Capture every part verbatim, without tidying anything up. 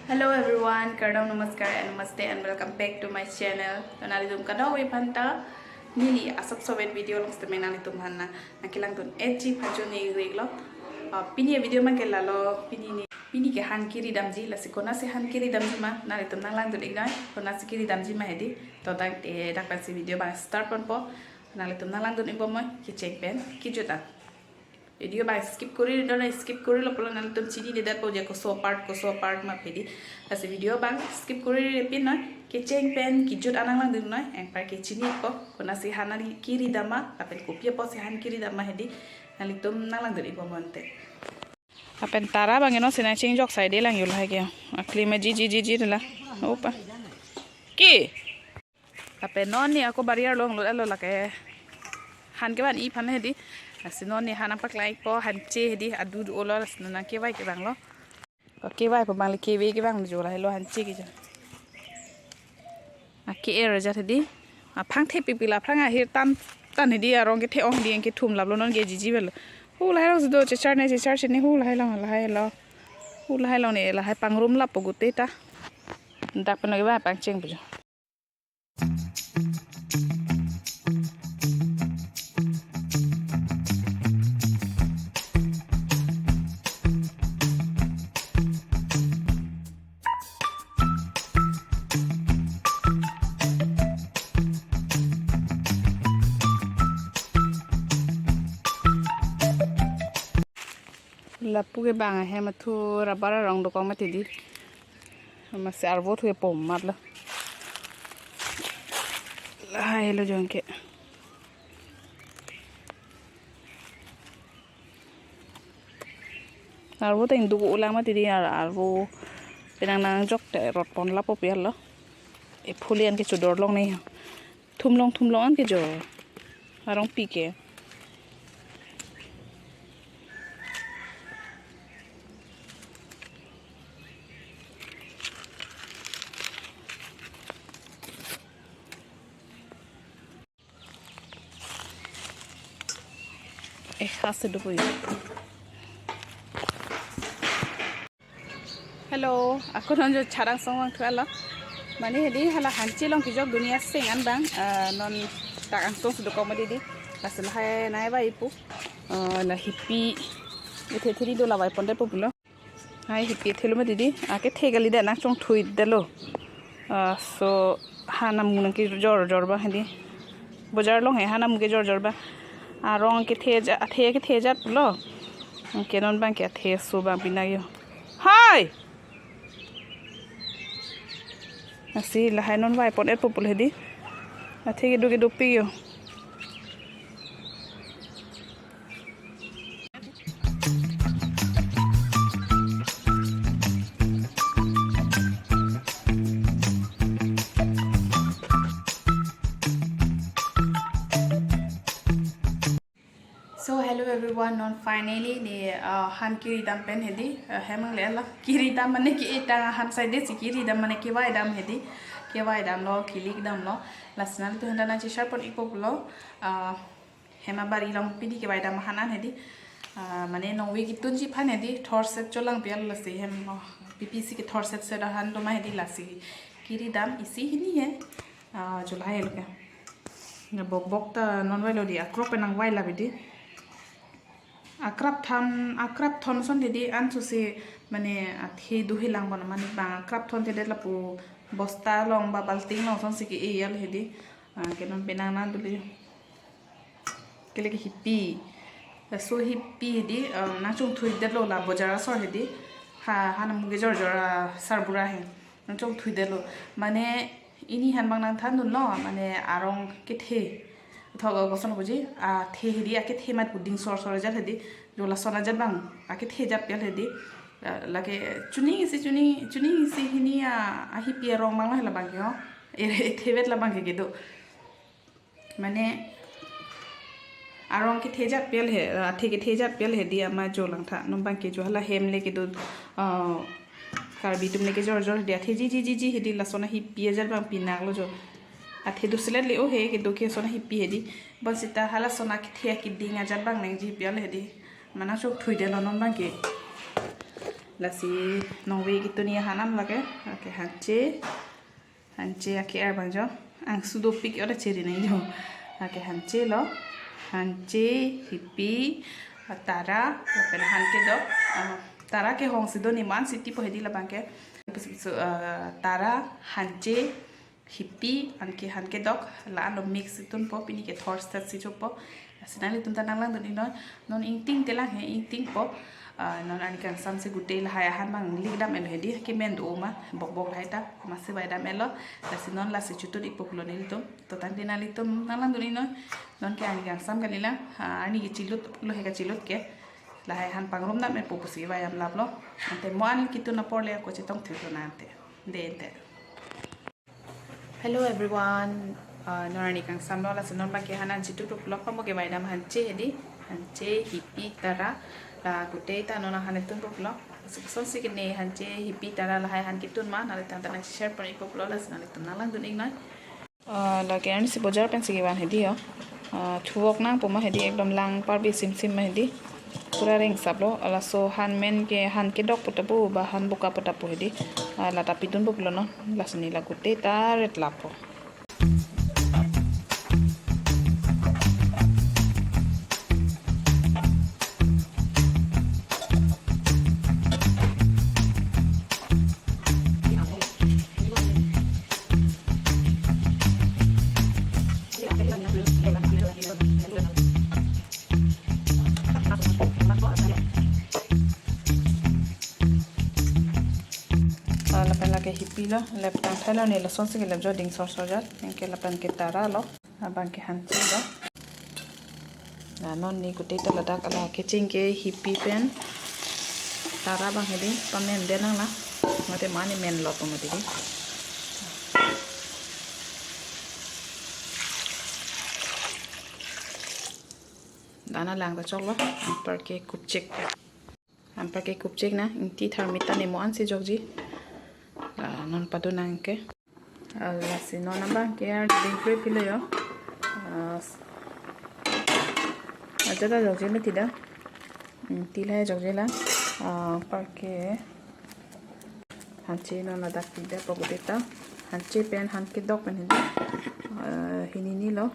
Hello everyone, kardom, namaskar and namaste and welcome back to my channel. To nanglitum kadokave aphanta neli asap sovet video along sitame nanglitum aphan nangkelangdun-etji pajun-ik-iklo. Ah, pini avideo abangke lalo, pini ne, pini ke han kiri damji, lasi konatsi han kiri damji ma, nanglitum nanglangdun-iknoi, konatsi kiri damji ma hedi. To dak, eh, dak pensi video abang start ponpo, nanglitum nanglangdun-ikbomnoi, kecheng pen kejut an. Video abang skip kori dona, skip korilo pulo nanglitum chinidetpo je koso part, koso part ma hedi. Lasi video abang skip korirepinoi, kecheng pen kejut an nanglangdunnoi, anparke chinipo, konatsi han kiri dam ma, lapen kopi apotsi han kiri dam ma hedi, nanglitum nanglangdun-ikbomnon te. Lapen tara abang non sina chingjok sai de lang yo lahai ke. Akli ma ji ji ji ji la. Opa. Ke? Lapen non ne ako bari arlo longlo lake. Han kevan-i aphan hedi. Lasi non ne han nangpaklangpo, hanche hedi, adu do-olo, lasi nangkevai kevanglo. Kevai pu abang le kevai kevang jo lahelo hanche ke jo. Ake-er ajat hedi. Aphrang thepikpik la aphrang ahir tan tan hedi, arong kethe-ong hedi, anke thum laplo non ke jiji velo. Hu lahai along si do chechar ne chechar chini hu lahai along lahai lo. Hu lahai along ne lahai pangrum lappo gute ta. Dak pen kevai pangcheng pu jo. Lapu ke bang ahem athu rubber arong dokok mati di. Masi arvo thu epo matlo. Lahai lo jongke. Arvo ta ingduk ulang mati di ar-, arvo penang nangjok te rot pon lapo pial lo. E phuli an ke chodor long ne. Thumlong thumlong an kejor. Arongpi ke. Eh, khas do pui. Hello, ako non jo charang song wang thualo. Mane hedi hala hanche along kejok dunia seng an bang, ah, non dak angsong si dokok mati di. Lasi lahai nai ba ipu. Ah, la hipi. Ithe thiri do la vai pondet po pulo. Hai hipi thelo mati di. Ake the kali de nangchongthuidetlo. Ah, so han amu nangkejor jor bang hedi. Bojar along he han amu kejor jor bang. Arong kethe ja, athe kethe jat pulo. Ke non bang ke athe so bang pinang yo. Hai! Lasi lahai non vai pondet po pulo hedi. Athe kedo kedo pi yo. So hello everyone, non finally ne, uh, han kiri dam pen hedi, uh, hem angle la kiri dam mane ke etang han sai de si kiri dam mane kevai dam hedi, kevai damlo, kilik damlo, lasi nanglitum aphan nangcheshare pon-ikpo pulo, uh, hem abari along pidi kevai dam han an hedi, uh, mane nongve ketunji aphan hedi, thorset cholang pial lasi hem, uh, P P C ke thorset se han do ma hedi lasi kiri dam isi hini he, Ah, jo lahai lo ke. Na bok bok ta non vailo di, akrap pen nangvai labi di. Akrap than, akrap thon ason di di, anso si mane athe do hilang bon mane bang akrap thonthedet lapu bosta along ba balting along ason si ke-e al hedi. Ah, ke non penang nang duli. Kele ke hipi. Laso hipi hedi, um, nangchongthuidetlo la bojar asor hedi. Ha, han amu kejor jor, ah, sarbura he. Nangchongthuidetlo. Mane, ini han bang nangthandunlo, mane arong kethe. Thok koson puji, athe hedi, akethe mat pu dingsor sor ajat hedi. Jo lason ajat bang, akethe ajat pial hedi. Ah, lake chuning isi chuning, chuning isi hini a, ahipi arong bang lo hela bang ke ho. E, e thevet la bang ke kedo. Mane arong kethe ajat pial he, athe kethe ajat pial hedi ama jo langtha. Non bang ke jo hala hem le kedo, ah, Karbi atum le kejor jor hedi athe ji ji ji ji hedi lason ahipi ajat bang pinang lo jo. Athe do selet le o he kedo ke son ahipi hedi. Bonsita halason akethe akiding ajat bang nangji pial hedi. Mane nangchongthuidetlo non bang ke. Lasi nongve kitun ahan an lake, lake hanche, hanche ake-er abang jo, angsu dopik ora chiri nangji jo, lake hanche lo, hanche, hipi, tara, lapen han kedok, ah, tara kehong si do, neman si tipo hedi labang ke, so, ah, tara, hanche, hipi, anke han kedok, la-an lo mix itunpo, pini ke thor set si chopo. Lasi nanglitum ta nanglangdun-iknoi, non ingting telang he, ingtingpo. Ah, non arni kangsam si gute lahai ahan abang lik dam-et lo hedi, kemen do ma, bokbok lahai ta, masi bai dam-et lo. Lasi non lasi chotun-ikpo pulo nelitum. To tangte nanglitum nanglangdun-iknoi, non ke arni kangsam kalilang, ah, arni ke chilut lo he, kachilut ke. Lahai ahan pangrum dam-etpo pusi bai dam lap lo. Ante mo an kitun apor le ako chetong thek lo nangte. De ante. Hello everyone. Ah, non arni kangsam lo, lasi non abang ke han an chotun pulo, pamo ke bai dam hanche hedi. Hanche, hipi, tara. La gute ta non ahan itunpo pulo. Lasi kosonsi kene hanche, hipi, tara lahai han kitun ma, nanglitum ta nang share pon-ikpo pulo, lasi nanglitum nanglangdun-iknoi. Ah, lake arni si bojar pensi kevan hedi jo. Ah, thuvok nangpo ma hedi, ekdom lang parbi simsim ma hedi. Pura ringsap lo, laso han men ke, han kedok pu ta pu, ba han buka pu ta pu hedi. Ah, la ta pidunpo pulo non, lasi ne la gute ta ret lapo. Ah, lapen lake hipi lo, lap tangthailo, ne lasonsi kelap jo, ding sorsor jat, anke lapen ke tara lo, abang ke hanche lo. La non ne gute ta ladak ala kecheng ke hipi pen tara abang hedi, pamen de nang la, mate mane men lo po mati di. Dana lang ta choklo, anparke kupchek. Anparke kupchek nang, ingti tharmita ne mo ansi jokji. Ah, non pado nang ke. Ah, lasi non abang ke arjuding krui pilo jo. Ah, s-, ajat ta jokje mati da. Hmm, ti lahai jokje la. Ah, anparke hanche non ladak pida pokok ta. Hanche pen han kedok pen hedi. Ah, hini ni lo.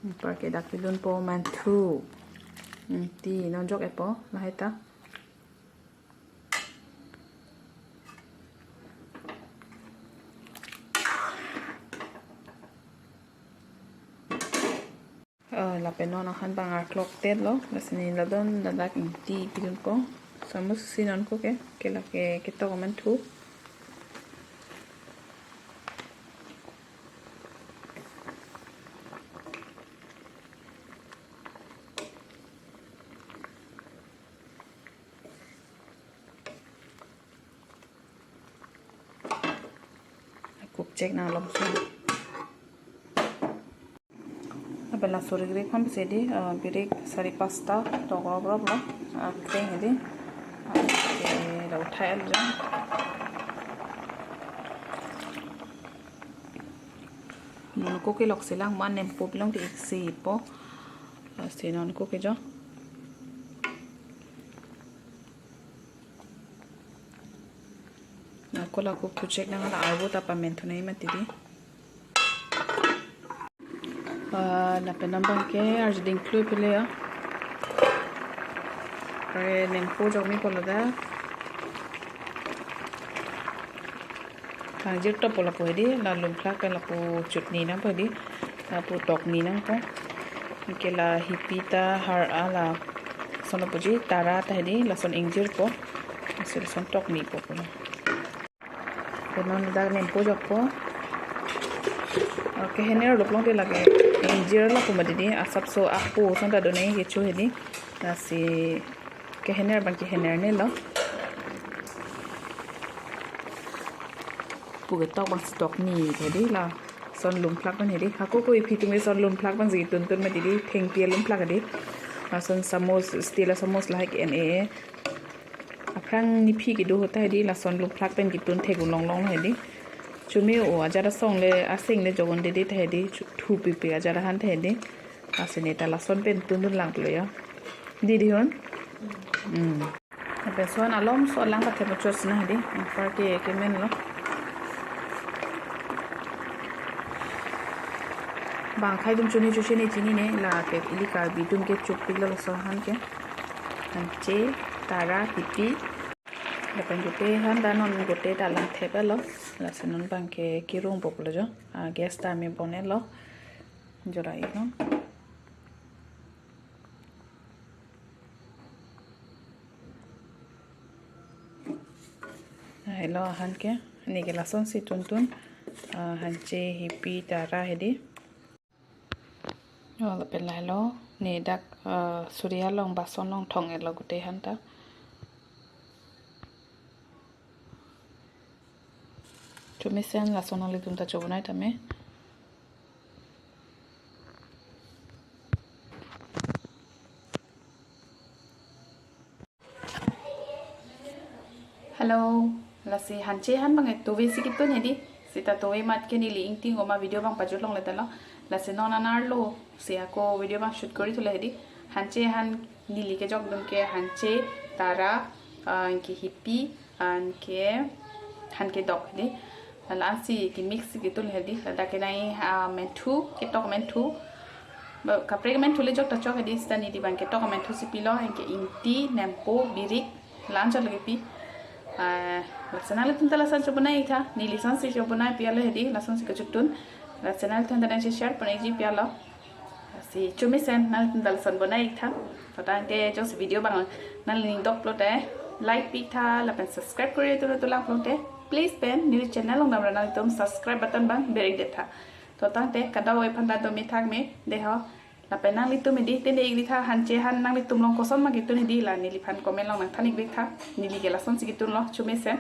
Anparke dak pidunpo manthu. Hmm, ti non jok-etpo lahai ta. Ah, lapen non ahan abang arklok tet lo, lasi ne la don ladak ingti pidunpo. Samus si non ko ke, ke lake ketok manthu. Kupchek nang lom so. Lapen la suri grik hon pisi di, eh, birik sari pasta tok rop rop lo, ah, kring hedi. Ah, ke la uthai alu jang. Non ko ke lok selang, man nempo pilong ti iksi po. Ah, si non ko ke jo. Ako la kupchek nang la arvo ta pamen thunai mati di. Ah, lapen non abang ke arjuding klui pilo jo. Are nempo jok mi polo da. Kangjir topo lapu hedi, la lumplak pen lapu chutni nangpo hedi, lapu tokni nangpo. Anke la hipi ta har-a lason lapuji, tara ta hedi, lason ingjirpo. Laso lason toknipo pulo. Ke non dak nempo jokpo. Oke, hener lo plong te lake. Ingjir lapu mati di, asapso apo ason ta donai kecho hedi. Lasi kehener abang kehener ne lo. Pu ketok abang si tokni hedi, lason lumplak pen hedi. Hako ko iphi atum ke lason lumplak pen si tuntun mati di, thengpi lumplak hedi. Lason samus, steel samus lahai ke-en-e. Aphrang nephi kedo ahut hedi, lason lumplak pen ketun thek un longlong hedi. Chumi o ajat asong le, aseng le jok un dede ta hedi, chu-, thupipi ajat ahan ta hedi. Lasi ne ta lason pen tundun lang pulo jo. Didi hon. Hmm. Lapen lason alomso alang kathep chos na hedi. Anparke kemenlo. Bang akhei atum chini chosini chinine, lake ili Karbi atum ke chopiklo laso ahan ke. Hanche, tara, hipi. Lapen gute ahan ta non gute ta alang theplo. Lasi non bang ke kirung boklo jo. Ah, gas ta me bonelo. Jora iknon. Helo ahan ke, neli ke lasonsi tuntun, ah, hanche, hipi, tara hedi. Oh, lapen lahelo, neli dak, ah, suri along bason along thong-etlo gute ahan ta. Chomesen lason nanglitum ta chobonai tame. Hello, lasi hanche ahan bang tove si kitun hedi. Seta tove amat ke neli ingting oma video bang pajut longle talo. Lasi non anerlo si ako video bang shoot kori thule hedi. Hanche ahan neli kejokdun ke hanche, tara, ah, anke hipi, anke, anke dok hedi. Lasi kemix kitunle hedi. Ladak ke nai, ah, menthu, ketok menthu. Ba, kaprek menthu le jok ta chok hedi, seta neli bang ketok menthu si pilo, anke ingti, nempo, birik, la-an chot le kepi. Ah, lasi nanglitum ta lason chobonai iktha, neli lasonsi chobonai pialo hedi, lasonsi kachotun. Lasi nanglitum ta nangsi share pon-ikji pialo. Lasi chomesen nanglitum ta lason bonai iktha. To tangte jongsi video bang nangli ning doklo te like pi iktha, lapen subscribe kori tu tu lang plote. Please pen neli channel along damra nanglitum subscribe button bang ber-ikdet tha. To tangte kadokave aphan ta do me thak me deho. Lapen nanglitum hedi tende-ik iktha hanche ahan nanglitum along koson ma kitun hedi la neliphan comment along nangthan-ik iktha. Neli ke lasonsi kitunlo chomesen.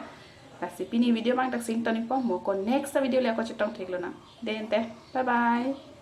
Lasi pini video bang taksi ington-ikpo, mo ko next video le ako chetong theklonang. Dente, bye bye.